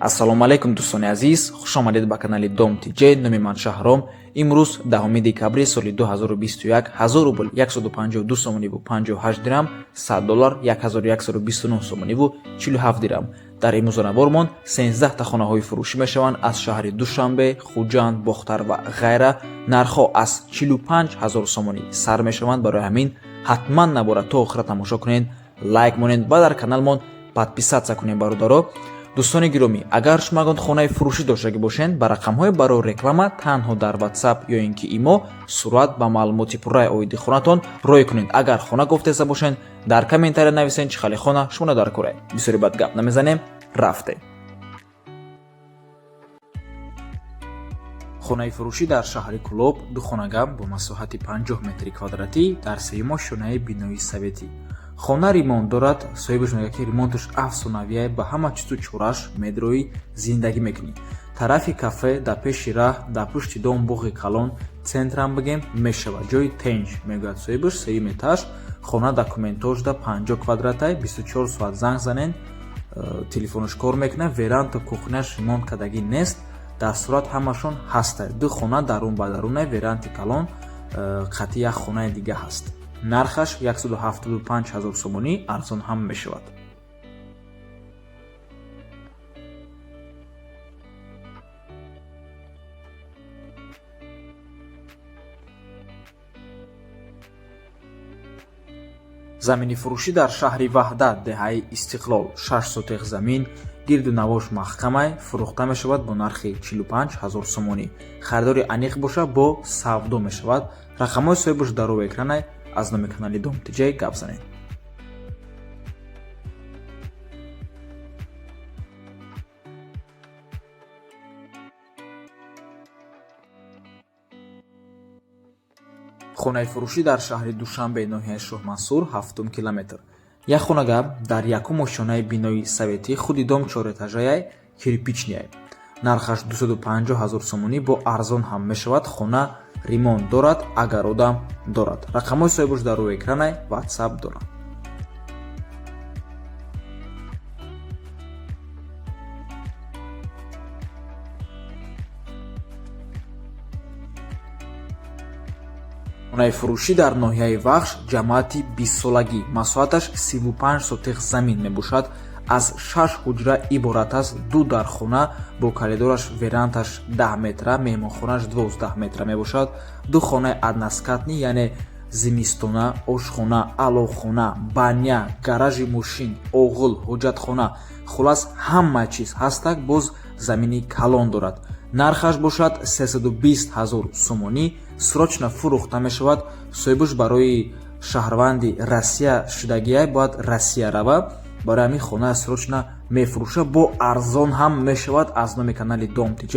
Ассалому алайкум, дӯстони азиз, хушомадед ба канали Дом Тҷ. Номи ман Шаҳром. Имрӯз 10 декабри соли 2021, 1000 рубл 152 сомониву 58 дирам, 100 доллар 1129 сомониву 47 дирам. Дар имрӯза 13 та хонаҳои фурӯшӣ мешаванд аз шаҳри Душанбе, Хуҷанд, Бохтар ва ғайра. Нархҳо аз 45 ҳазор сомонӣ сар мешаванд. Барои ҳамин ҳатман набора то охира тамошо кунед, лайк монед ва дар каналмон подписаться кунед, бародаро. Дӯстони гиромӣ, агар шумо ягон хонаи фурӯшӣ доштагӣ бошед, ба рақамҳои барои реклама танҳо дар WhatsApp ё ин ки имо сурат ба маълумоти пурраи оиди хонатон рой кунед. Агар хона гуфтеса бошед, дар комментария нависед, чӣ хеле хона шумо дар кора. Бисёри бад гап намезанем, рафтем. Хонаи фурӯшӣ дар шаҳри Кӯлоб, духонага бо масоҳати 50 метри квадратӣ дар сеюм ошёнаи бинои советӣ. Хона ремонт дорад. Соҳибаш мегӯяд, ки ремонташ афсонавия, ба ҳама чизу чораш медроӣ, зиндагӣ мекунӣ. Тарафи кафе, дар пеши раҳ, дар пушти дом боғи калон, центрам бигем мешавад, ҷои тенҷ, мегӯяд соҳибаш. Сеюм этаж, хона документошда 50 квадратай, 24 соат занг занен, телефонаш кор мекунад. Веранда, кухняш ремонт кардагӣ нест, дар сурат ҳамашон ҳаста. Ду хона дарун ба даруна, веранди калон қатъи як хонаи дига ҳаст. Нархаш 175 ҳазор сомонӣ, арзон ҳам мешавад. Замини фурӯшӣ дар шаҳри Ваҳдат, деҳаи Истиқлол, 6 сотех замин, гирду навош маҳкамай, фурӯхта мешавад бо нархи 45 ҳазор сомонӣ. Харидори аниқ боша, бо савдо мешавад. Рақамҳои соҳибаш дар рӯи экранай. Аз номи канали Дом Тҷ гап занед. Хонаи фурӯшӣ дар шаҳри Душанбе, ноҳияи Шоҳмансур, ҳафтум километр, як хонага дар якум ошёнаи бинои советӣ. Худи дом чорэтажаяй, кирпичныяй. Нархаш 250 ҳазор сомонӣ, бо арзон ҳам мешавад. Хона ремонт дорад, огородам дорад. Рақамҳои соҳибаш дар рӯи экранай, WhatsApp дорад. Хонаи фурӯшӣ дар ноҳияи Вахш, ҷамоати бистсолагӣ, масоҳаташ 35 сотих замин мебошад, аз шаш ҳуҷра иборат аст. Ду дархона бо коридораш, верандаш 10 метра, меҳмонхонааш 12 метра мебошад. Ду хонаи односкатный, яъне зимистона, ошхона, аловхона, баня, гаражи мошин, оғил, ҳоҷатхона, хуллас, ҳама чиз ҳастак. Боз замини калон дорад. Нархаш бошад 320 ҳазор сомонӣ. Срочно фурӯхта мешавад. Соҳибаш барои шаҳрванди Россия шудагиай, бояд Россия рава. Барои ҳамин хона срочно мефурӯша, бо арзон ҳам мешавад. Аз номи канали Дом Тҷ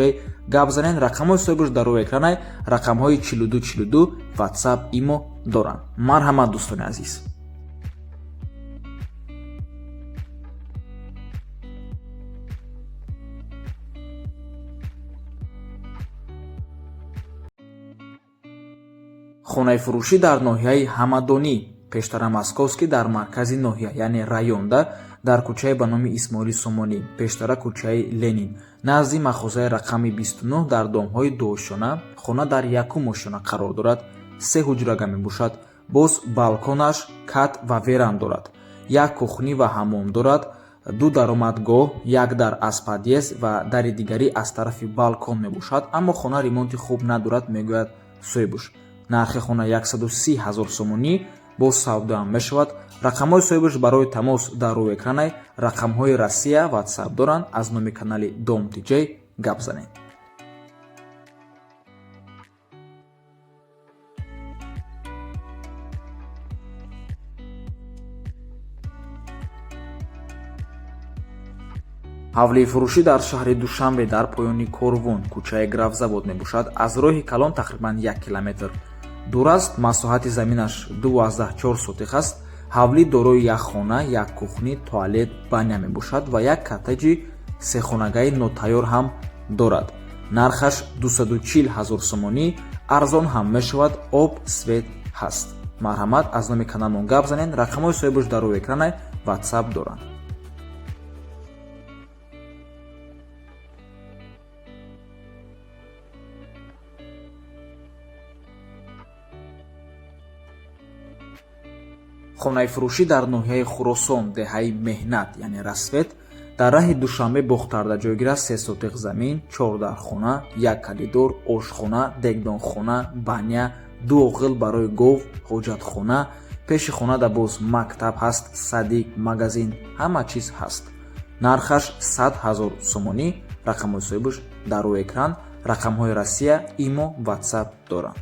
гап занен. Рақамҳои соҳибаш дар рӯи экранай, рақамҳои 42 42, WhatsApp, имо доранд. Марҳамат, дӯстони азиз. Хонаи фурӯшӣ дар ноҳияи Ҳамадонӣ, пештара Московский, дар маркази ноҳия, яъне районда, дар кӯчаи ба номи Исмоили Сомонӣ, пештара кӯчаи Ленин, назди мағозаи рақами 29, дар домҳои дуошёна. Хона дар якум ошёна қарор дорад, се ҳуҷрага мебошад. Боз балконаш, кат ва веранд дорад, як кухня ва ҳаммом дорад, ду даромадгоҳ, як дар аз подъезд ва дари дигарӣ аз тарафи балкон мебошад. Аммо хона ремонти хуб надорад, мегӯяд соҳибуш. Нархи хона 130 ҳазор сомонӣ, боз савдоам мешавад. Рақамҳои соҳибаш барои тамос дар рӯи экранай, рақамҳои Россия, WhatsApp доранд. Аз номи канали Дом Тҷ гап занед. Ҳавлии фурӯшӣ дар шаҳри Душанбе, дар поёни Корвон, кӯчаи Графзавод мебошад. Аз роҳи калон тақрибан 1 километр дур аст. Масоҳати заминаш 2,4 сотих аст. Ҳавлӣ дорои як хона, як кухня, туалет, баня мебошад ва як коттеҷи сехонагаи нотайёр ҳам дорад. Нархаш 240 ҳазор сомонӣ, арзон ҳам мешавад. Об, свет ҳаст. Марҳамат, аз номи каналмон гап занед. Рақамҳои соҳибаш дар рӯи экранай, WhatsApp доранд. Хонаи фурӯшӣ дар ноҳияи Хуросон, деҳаи Меҳнат, яъне Рассвет, дар раҳи Душанбе Бохтарда ҷойгир аст. 3 сотиқ замин, 4 дархона, як калидор, ошхона, дегдонхона, баня, ду оғил барои гов, ҳоҷатхона. Пеши хонада боз мактаб ҳаст, садик, магазин, ҳама чиз ҳаст. Нархаш 100 000 сомонӣ. Рақамҳои соҳибаш дар рӯи экран, рақамҳои Россия, Имо, Ватсап доранд.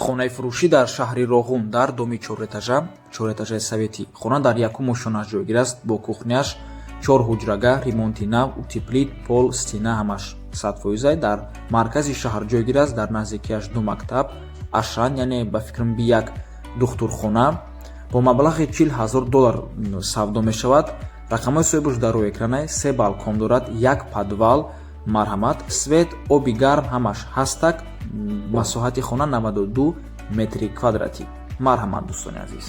Хонаи фурӯшӣ дар шаҳри Роғун, дар доми чорэтажа, чорэтажаи советӣ. Хона дар якум ошёнаш ҷойгир аст, бо кухняш, чор ҳуҷрага, ремонти нав, утеплить, пол, стена ҳамаш 100%. Дар маркази шаҳр ҷойгир аст, дар наздикиаш ду мактаб, Ашан, яъне ба фикрам би як духтурхона. Бо маблағи 40 000 доллар савдо мешавад. Рақамҳои соҳибаш дар рӯи экранай. Се балкон дорад, як подвал. Марҳамат, свет, оби гарм ҳамаш ҳастак. Масоҳати хона 92 метри квадратӣ. Марҳамат, дӯстони азиз.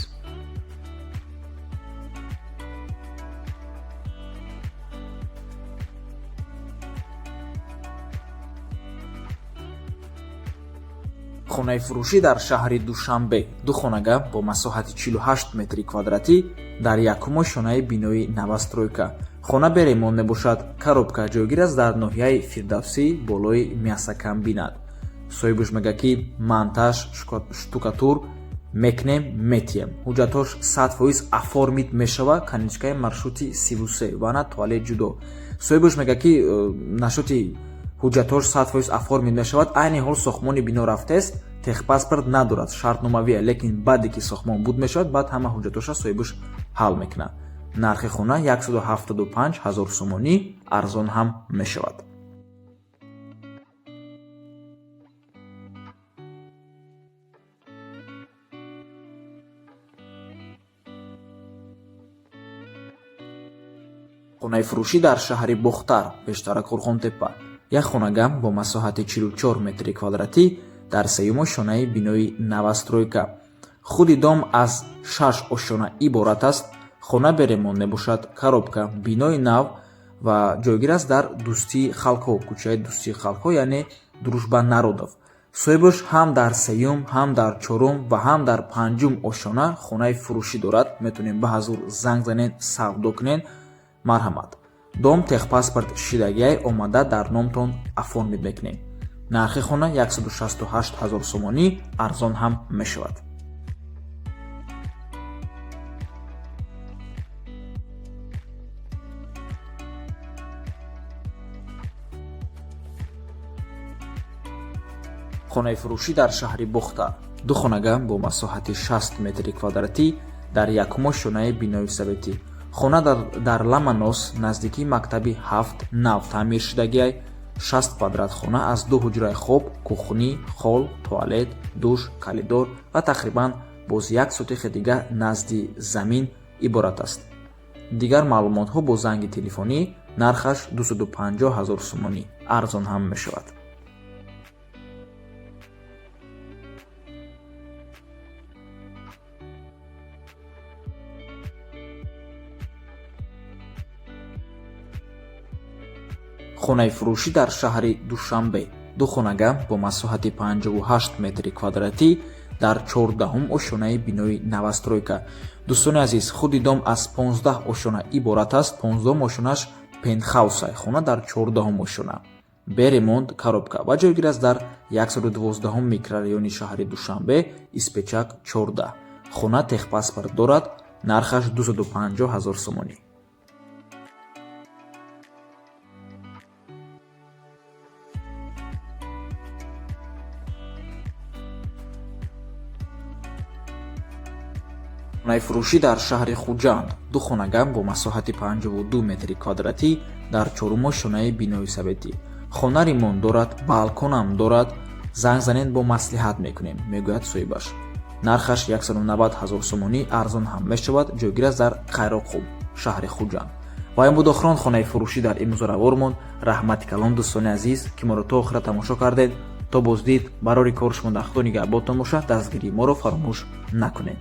Хонаи фурӯшӣ дар шаҳри Душанбе, ду хонага бо масоҳати 48 метри квадратӣ, дар якум ошёнаи бинои новостройка. Хона бе ремонт мебошад, коробка. Ҷойгир аст дар ноҳияи Фирдавсӣ, болои мясокомбинат. Соҳибаш мегӯяд, ки монтаж, штукатур мекунем, метиҳем. Ҳуҷҷатҳош 100% оформить мешавад. Конечкаи маршрути 33, ванна, туалет ҷудо. Соҳибаш мегӯяд, ки насчёти ҳуҷҷатҳош 100% оформить мешавад. Айни ҳол сохтмони бино рафтааст, техпаспорт надорад, шартномавия, лекин баъде ки сохтмон буд мешавад, баъд ҳама ҳуҷҷатҳоша соҳибаш ҳал мекунад. Нархи хона 175 000 сомонӣ, арзон ҳам мешавад. Хонаи фурӯшӣ дар шаҳри Бохтар, пештара Қурғонтеппа, як хонага бо масоҳати 44 метри квадратӣ, дар сеюм ошёнаи бинои новостройка. Худи дом аз шаш ошёна иборат аст. Хона бе ремонт мебошад, коробка, бинои нав ва ҷойгир аст дар Дӯстии халқҳо, кӯчаи Дӯстии халқҳо, яъне Дружба народов. Соҳибаш ҳам дар сеюм, ҳам дар чорум ва ҳам дар панҷум ошёна хонаи фурӯшӣ дорад. Метавонед ба ҳазур занг занед, савдо кунед. Марҳамат. Дом техпаспорт шидагиай, омада дар номтон оформить мекунем. Нархи хона 168 000 сомонӣ, арзон ҳам мешавад. Хонаи фурӯшӣ дар шаҳри Бохтар, ду хонага бо масоҳати 60 метри квадратӣ, дар якум ошёнаи бинои советӣ. Хона дар Ламанос, наздикии мактаби 7, нав таъмиршудагиай. 60 квадрат хона аз ду ҳуҷраи хоб, кухня, холл, туалет, душ, коридор ва тақрибан боз як сотихи дигар назди замин иборат аст. Дигар маълумотҳо бо занги телефонӣ. Нархаш 250 000 сомонӣ, арзон ҳам мешавад. Хонаи фурӯшӣ дар шаҳри Душанбе, ду хонага бо масоҳати 58 метри квадратӣ, дар 14-ум ошёнаи бинои новостройка. Дӯстони азиз, худи дом аз 15 ошёна иборат аст, 15-ум ошёнаш пентхаусай. Хона дар 14-ум ошёна, бе ремонт, коробка ва ҷойгир аст дар 112-ум микрорайони шаҳри Душанбе, Испечак 14. Хона техпаспорт дорад, нархаш 250 000 сомонӣ. Хонаи фурӯшӣ дар шаҳри Хуҷанд, ду хонага бо масоҳати 52 метри квадратӣ, дар чорум ошёнаи бинои советӣ. Хона ремонт дорад, балконам дорад. Занг занед, бо маслиҳат мекунем, мегӯяд соҳибаш. Нархаш 190 000 сомонӣ, арзон ҳам мешавад. Ҷойгир аст дар Қайроққум, шаҳри Хуҷанд. Ва ин буд охирон хонаи фурӯшӣ дар имрӯза. Раҳмати калон, дӯстони азиз, ки моро то охира тамошо кардед. То боздид, барори кори шумо дар Худо нигаҳботон бошад. Дастгирии моро фаромӯш накунед.